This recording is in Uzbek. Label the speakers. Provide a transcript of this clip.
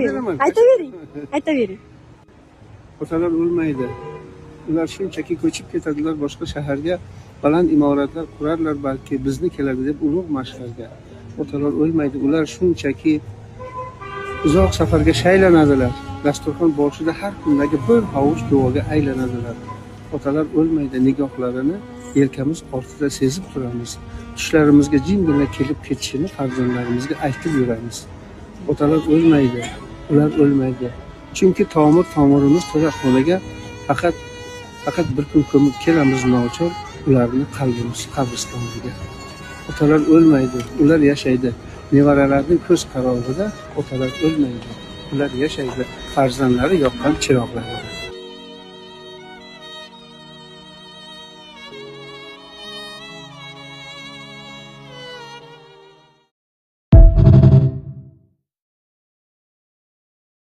Speaker 1: Beraman.
Speaker 2: Aytavering, aytavering.
Speaker 1: Otalar o'lmaydi. Ular shunchaki ko'chib ketadilar boshqa shaharga, baland imoratlar qurarlar balki bizni keladi deb ulug' mashharga. Otalar o'lmaydi. Ular shunchaki uzoq safarga shaylanadilar. Dasturxon boshida har kundagi bir hovuch duoga aylanadilar. Otalar o'lmaydi, nigohlarini yelkamiz ortida sezib turamiz. Tushlarimizga jimgina kelib ketishini farzandlarimizga aytib yuramiz. Otalar o'lmaydi, ular o'lmaydi. Chunki tomir tomirimiz to'la faqat faqat bir kun ko'mib kelamiz nochor ularni qalbimiz qabristoniga. Otalar o'lmaydi, ular yashaydi. Nevaralarning ko'z qarog'ida otalar o'lmaydi, ular yashaydi. Farzandlari yoqqan chiroqlarida.